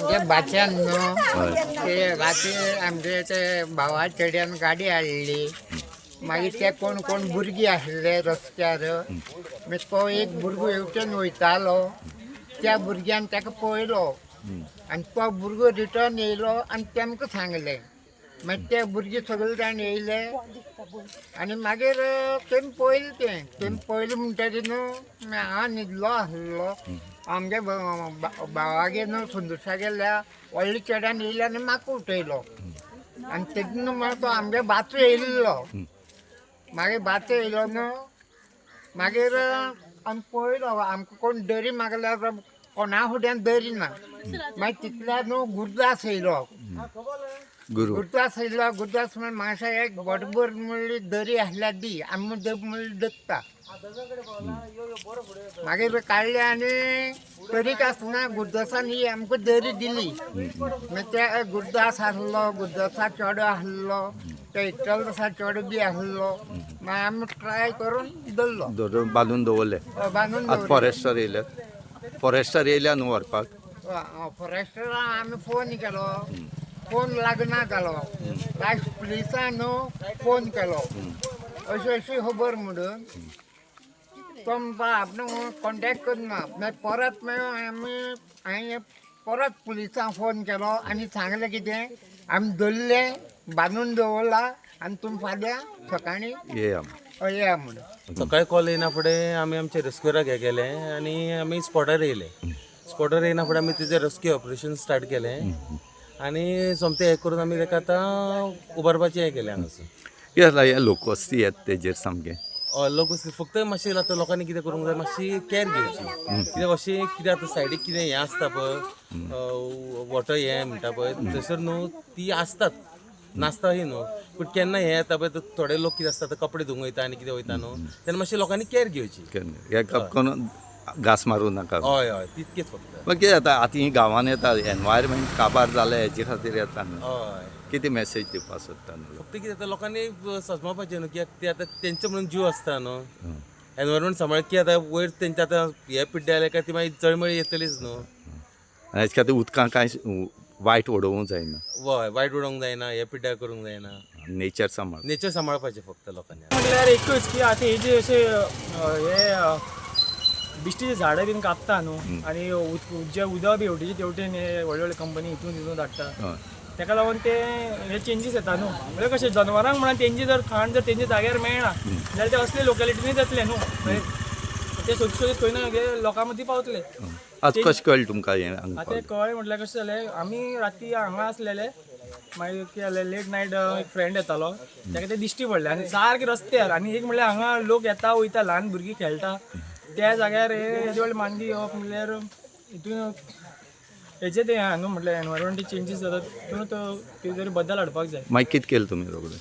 आमच्या भाच्यान न्हू ते राती आमचे ते भावा चेड्यान गाडी हाडली. मागीर ते कोण कोण भुरगीं आसले रस्त्यार. मागीर तो एक भुरगो हेवटेन वयतालो, त्या भुरग्यान ताका पळयलो आनी तो भुरगो रिटर्न येयलो आनी तेमकां सांगलें. मागीर ते भुरगे सगळे जाण येयले आनी मागीर तेमी पळयलें तें. तेमी पळयलें म्हणटकीर न्हू हांव न्हिदलो आसलो. आमगे भावागेर न्हू संतोषागेल्या व्हडल्या चेड्यान येयले आनी म्हाका उठयलो. आनी तेन्ना मागीर तो आमगे बाचो येयल्लो. मागीर बाचो येयलो न्हू, मागीर आमी पळयलो, आमकां कोण दरी मागल्यार कोणा फुड्यान दरी ना. मागीर तितल्या न्हू गुरदास येयलो. गुरू. गुरदास येयलो. गुरदास म्हण माशा एक बोटभर म्हणली दरी आसल्यार दी, आमी दब म्हणली दत्ता. मागीर काडले आनी तरीक आसतना गुरदासान ही आमकां दरी दिली. मागीर ते गुरदास आसलो, गुरदासा चेडो आसलो, ते इटलदासा चेडो बी आसलो. मागीर आमी ट्राय करून दवरलो. धरून बांदून दवरले. बांदून आतां दवरलो. फॉरेस्टर येयले, फॉरेस्टर येयल्या न्हू व्हरपाक? फॉरेस्टरान आमी फोन केलो, फोन लागना जालो. लास्ट पुलिसान न्हू फोन केलो, अशी अशी खबर म्हणून. तो म्हणपा आपणाक कॉन्टेक्ट करना. मागीर परत मागीर आमी हांवें परत पुलिसांक फोन केलो आनी सांगलें कितें आमी धरले, बांदून दवरला आनी तुमी फाल्यां सकाळीं येया. येया म्हणून. सकाळी कॉल येयना फुडें आमी आमच्या रेस्क्युराक हे केलें आनी आमी स्पॉटार येयले. स्पॉटार येयना फुडें आमी तेजें रेस्क्यू ऑपरेशन स्टार्ट केलें आनी सोमतें हें करून आमी तेका आतां उबारपाचें हें केलें हांगासर. कितें जालां, हे लोकवस्ती येता तेजेर सामकें. हय, लोक फक्त मातशें आतां लोकांनी कितें करूंक जाय, मातशी कॅर घेवची. कित्याक अशें कितें आतां सायडीक कितें हें आसता पळय, वॉटर हें म्हणटा पळय, थंयसर न्हू ती आसतात, नासता ही न्हू, पूण केन्ना हें येता पळय, थोडे लोक कितें आसता, आतां कपडे धुवंक वयता आनी कितें वयता न्हू, तेन्ना मातशी लोकांनी कॅर घेवची. हे करून घास मारूं नाका. हय हय, तितकेच फक्त. मागीर कितें जाता, आतां ही गांवांत येता, एनवायरमेंट काबार जालें हेजे खातीर येता न्हू. हय. कितें मॅसेज दिवपाक सोदता न्हू? फक्त कितें आतां लोकांनी सजमावपाचें न्हू, कित्याक ते आतां तेंचे म्हणून जीव आसता न्हू. एनवायरमेंट सांबाळ की आतां वयर तेंचे आतां हे पिड्ड्यार जाले काय ती मागीर जळमळी येतलीच न्हू. आनी हेजे खातीर उदकां कांय वायट उडोवंक जायना. हय, वायट उडोवंक जायना, हे पिड्ड्यार करूंक जायना. नेचर सांबाळ. नेचर सांबाळपाचें फक्त लोकांनी. म्हटल्यार एकच की आतां हे जे अशे हे बिश्टीचे झाडां बीन कापता न्हू आनी जे उदक बी हेवटेचे तेवटेन हे व्हडले व्हडले कंपनी हितून हितून धाडटा, तेका लागून ते हे चेंजीस येता न्हू. म्हणजे कशें जनवरांक म्हणून तेंची जर खाण जर तेंच्या जाग्यार मेळना जाल्यार ते असले लोकेलिटीनी जातले न्हू. मागीर ते सोदीत सोदीत खंय ना खंय लोकां मदीं पावतले. आज कशें कळ्ळें तुमकां हें हांगा आतां पावलें? कळ्ळें म्हटल्यार कशें जालें, आमी राती हांगा आसलेले. मागीर कितें जालें, लेट नायट एक फ्रेंड येतालो, ताका ते दिश्टी पडले आनी सारके रस्त्यार. आनी एक म्हणल्यार हांगा लोक येता वयता, ल्हान भुरगीं खेळटा त्या जाग्यार हे येदी व्हडली मानगी येवप म्हणल्यार हितून हेजे ते न्हू, म्हटल्यार एनवायरमेंट चेंजीस जातात, तितून तो कितें तरी बदल हाडपाक जाय. मागीर कितें केलें तुमी रोखडें?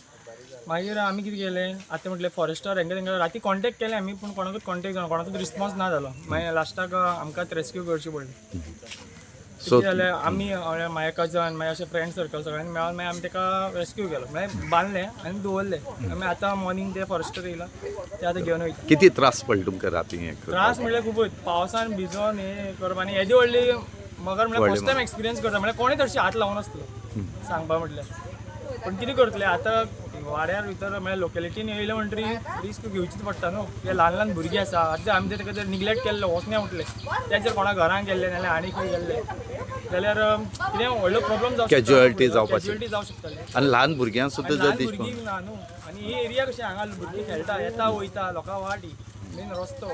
मागीर आमी कितें केलें, आतां म्हटलें फॉरेस्टर हेंका तेंका राती कॉन्टेक्ट केलें आमी, पूण कोणाकूच कॉन्टेक्ट जावना, कोणाचोच रिस्पॉन्स ना जालो. मागीर लास्टाक आमकांच रेस्क्यू करची पडली. सो कितें जालें, आमी म्हाजे कजन, मागीर अशे फ्रेंड सर्कल सगळ्यांनी मेळोन मागीर आमी ताका रेस्क्यू केलो, मागीर बांदलें आनी दवरलें. आमी आतां मॉर्निंग ते फॉरेस्टर येयला, ते आतां घेवन वयता. कितें त्रास पडले तुमकां राती हें करपाक? त्रास म्हणल्यार खुबूच, पावसान भिजोन हे करप आनी येदी व्हडली मगर म्हणल्यार व्हडली फर्स्ट टायम एक्सपिरियन्स करता, म्हणल्यार कोणें तशी हात लावून नासलो सांगपा म्हटल्यार. पूण कितें करतले आतां, वाड्यार भितर म्हणल्यार लोकेलिटीन येयले म्हणटरी रिस्क घेवचीच पडटा न्हू. ते ल्हान ल्हान भुरगीं आसा. आतां आमी ताका जर निग्लेक्ट केल्लो, वचना म्हटलें, ते जर कोणा घरान गेल्ले नाल्यार आनी खंय गेल्ले जाल्यार कितें व्हडलो प्रॉब्लम जावं शकता. Casualty जावपाची. कॅज्युअलिटी जावं शकताली. आनी ल्हान भुरग्यांक सुद्दां जर ल्हान दिश्टी भुरगीं ना न्हू. आनी ही एरिया कशी, हांगा भुरगीं खेळटा, येता वयता, लोकां वाट ही मेन रस्तो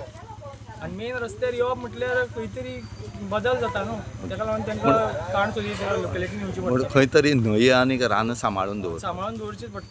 आनी मेन रस्त्यार येवप म्हटल्यार खंय तरी बदल जाता न्हू. ताका लागून तांकां काण सोदी लोकेलिटीन येवची म्हूण पडटा. खंय तरी न्हंय आनी रानां सांबाळून दवर. सांबाळून दवरचीच पडटा.